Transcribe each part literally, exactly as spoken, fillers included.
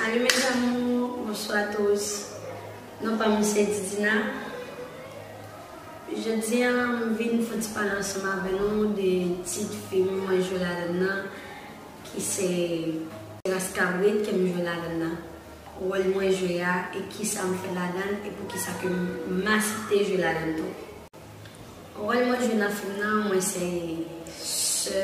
Salut mes amours, bonsoir tous. Non pa m se Didina. Jodi a m vin fè ti pale ansanm avè nou de tit fim mwen jwe ladan nan ki se Ras Kabrit ke m jwe ladan nan. Wòl mwen jwe a e kisa m fè ladan e poukisa ke m aksepte jwe ladan tou. Wòl mwen jwe nan fim nan, mwen se sè.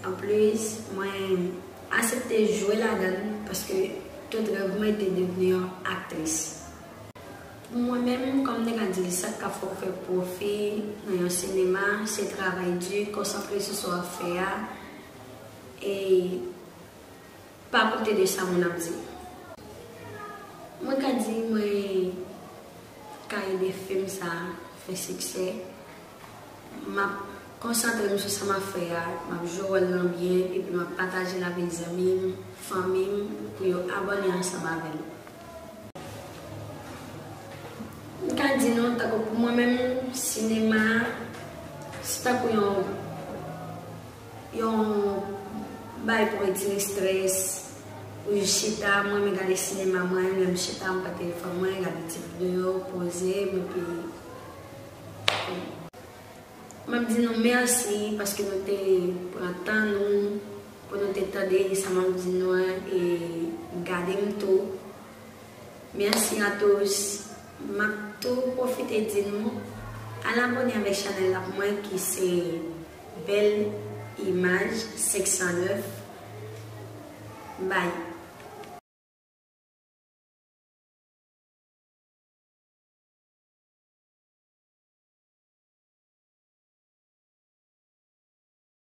Anplis, mwen aksepte jwe ladan paske tout rèv mwen te devni yon aktris. Pou mwen menm, kòm m te ka di, sa k ka fè w fè pwofi nan yon sinema, se travay di, konsantre sou sa w ap fè a, e pa koute de sa moun ap di. Mwen ka di mwen ka ede fim sa a fè siksè. M ap konsantre m sou sa m ap fè a, m ap jwe wòl lan byen, epi m ap pataje l avèk zanmi m, fanmi m, pou yo abòne ansanm avè m. M ka di nou, tankou pou mwen menm, sinema a, se tankou yon, yon bay pou retire estrès, pou jis chita, mwen renmen gade sinema, mwen renmen lè m chita, m pran telefòn mwen, gade ti videyo, poze m, epi m ap di nou mèsi paske nou te pran tan nou pou nou te tande sa m ap di nou an e gade m tou. Mèsi a tous. M ap tou pwofite di nou al abòne avèk chanèl la pou mwen ki se Bèl Imaj senk san nèf. Bay.